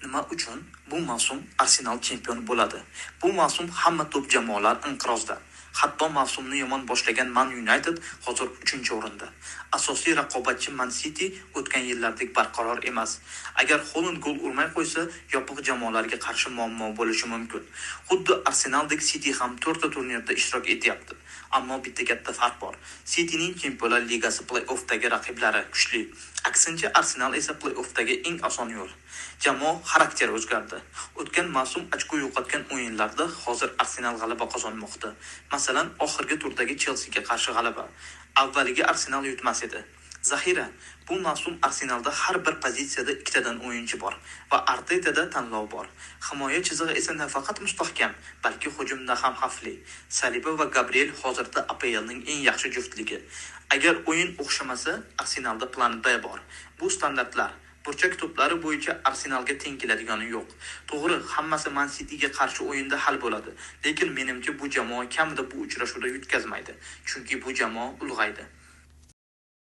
Nima uchun bu mavsum Arsenal chempion bo'ladi? Bu mavsum hamma top jamoalar inqirozda. Hatto mavsumni yomon boshlagan Man United hozir 3-o'rinda. Asosiy raqobatchi Man City o'tgan yillardek barqaror emas. Agar Holand gol urmay qo'ysa, yopiq jamoalarga qarshi muammo bo'lishi mumkin. Xuddi Arsenaldek City ham 4 ta turnirda ishtirok etyapti. Ammo bitta katta farq bor. Cityning Chempionlar Ligasi play-offdagi raqiblari kuchli. Aksincha Arsenal esa play-offdagi eng oson yo'l. Jamoa xarakteri o'zgardi. O'tgan mavsum ochko yo'qotgan o'yinlarda hozir Arsenal g'alaba qozonmoqda. Masalan, oxirgi turdagi Chelsiga qarshi g'alaba. Avvaliga Arsenal yutmas edi. Zaxira. Bu mavsum Arsenalda har bir pozitsiyada ikkitadan o'yinchi bor va Artetada tanlov bor. Himoya chizig'i esa nafaqat mustahkam, balki hujumda ham xavfli. Saliba va Gabriel hozirda APLning eng yaxshi juftligi. Agar o'yin o'xshamasa, Arsenalda plan B bor. Bu standartlar. Burchak to'plari bo'yicha Arsenalga teng keladigani yo'q. To'g'ri, hammasi Man Cityga qarshi o'yinda hal bo'ladi. Lekin menimcha bu jamoa kamida bu uchrashuvda yutqazmaydi, chunki bu jamoa ulg'aydi.